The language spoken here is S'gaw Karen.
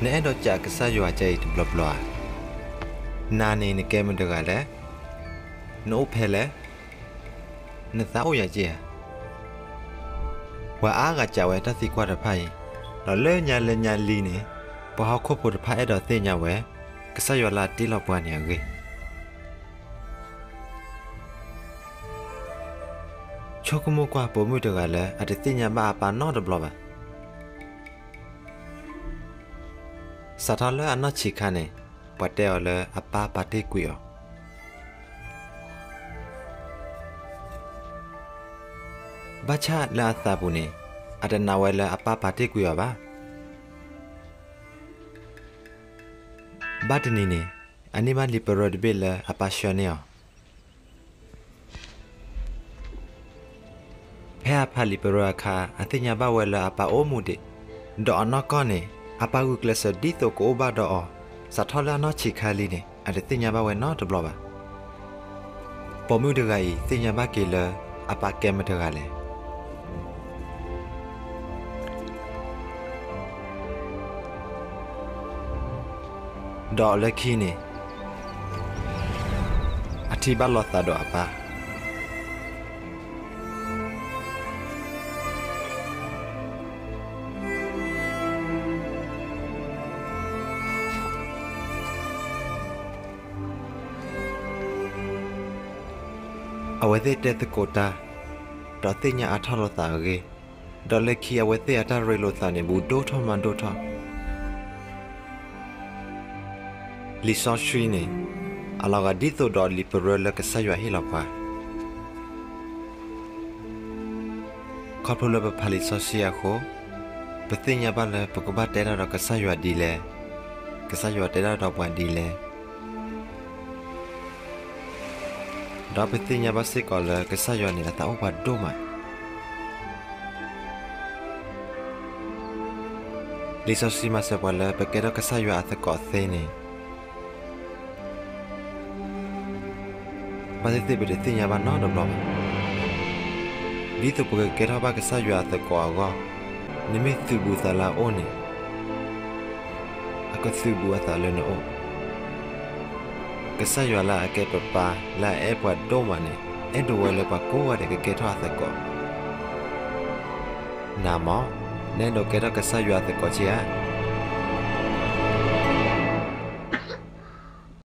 နအဲၣ်ဒိးစံးကစၢ်ယွၤကဲအံၤတဘျီဘျီဧါ. နၤန့ၣ်နကဲမတဂၤလဲၣ်. နအိၣ်ဖဲလဲၣ်. နသးအိၣ်ယၤက့ဧါ. ပှၤအါဂၤစံးဝဲတၢ်သံကွၢ်တဖၣ်အံၤ, ဒီးလၢညါလၢညါလံန့ၣ်, ပှၤဟီၣ်ခိၣ်ဖိတဖၣ်အဲၣ်ဒိးသ့ၣ်ညါဝဲ, ကစၢ်ယွၤလၢအတ့လီၤပှၤန့ၣ်အဂ့ၢ်. ဆိကမိၣ်ကွၢ်ပိာ်မုၣ်တဂၤလၢအတသ့ၣ်ညါဘၣ်အပၢ်နီတဘျီဘၣ်. စးထီၣ်လၢအနီၢ်ဆံးခါန့ၣ်, ပှၤတဲအီၤလၢအပၢ်ပာ်တ့ၢ်ကွံာ်အီၤ. ဘၣ်ဆၣ်လၢအသးပူၤန့ၣ်, အတနာ်ဝဲလၢအပၢ်ပာ်တ့ၢ်ကွံာ်အီၤဘၣ်. ဘၣ်တနံၤန့ၣ်, အန့ၢ်ဘၣ်လံာ်ပရၢတဘ့ၣ်လၢအပၢ်ဆှၢန့ၢ်အီၤ. ဖဲအဖးလံာ်ပရၢအခါ, အသ့ၣ်ညါဘၣ်ဝဲလၢအပၢ်အိၣ်မူဒံး, ဒီးအနီၢ်ကီၢ်န့ၣ်, အပၢ်ဂုာ်ကျဲးစၢးဒ်သိးကအိၣ်ဘၣ်ဒီးအီၤ, စးထီၣ်လၢအနီၢ်ဆံးခါလံန့ၣ်, အတသ့ၣ်ညါဘၣ်ဝဲနီတဘျီဘၣ်. ပိာ်မုၣ်တဂၤအံၤသ့ၣ်ညါဘၣ်က့ၤလၢအပၢ်ကဲမတဂၤလဲၣ်. ဒီးလၢခံန့ၣ်, အထံၣ်ဘၣ်လီၤသးဒီးအပၢ်. အဝဲသ့ၣ်တဲသကိးတၢ်, ဒီးသ့ၣ်ညါအါထီၣ်လိာ်သးအဂ့ၢ်, ဒီးလၢခံအဝဲသ့ၣ်အတၢ်ရ့လိာ်သးန့ၣ် ဘူးဒိၣ်ထီၣ်မးဒိၣ်ထီၣ်. လံာ်စီဆှံန့ၣ်, အလီၤဂာ်ဒ်သိးဒီးလံာ်ပရၢလၢကစၢ်ယွၤဟ့ၣ်လီၤပှၤ. ခီဖျိလၢပဖးလံာ်စီဆှံအဃိ, ပသ့ၣ်ညါဘၣ်လၢပကဘၣ်တဲတၢ်ဒီးကစၢ်ယွၤဒ်လဲၣ်, ကစၢ်ယွၤတဲတၢ်ဒီးပှၤဒ်လဲၣ်. ဒီးပသ့ၣ်ညါဘၣ်စ့ၢ်ကီးလၢကစၢ်ယွၤန့ၣ်အသးအိၣ်ပှၤဒိၣ်မး. လံာ်စီဆှံမၤစၢၤပှၤလၢပကဲထီၣ်ကစၢ်ယွၤအသကိးသ့န့ၣ်, ဘၣ်သ့ၣ်သ့ၣ်ပတသ့ၣ်ညါဘၣ်နီတဘျီဘၣ်. ဒ်သိးပကကဲထီၣ်ဘၣ်ကစၢ်ယွၤအသကိးအဂီၢ်, နမ့ၢ်သုးဘူးသးလၢအအိၣ်န့ၣ်, အကသုးဘူးအသးလၢနအိၣ်. ကစၢ်ယွၤလၢအကဲပပၢ်လၢအအဲၣ်ပှၤဒိၣ်မးန့ၣ်, အဲၣ်ဒိးဝဲလၢပှၤကိးဂၤဒဲးကကဲထီၣ်အသကိး. နၤမ့ၢ်, နအဲၣ်ဒိးကဲထီၣ်ကစၢ်ယွၤအသကိးဧါ.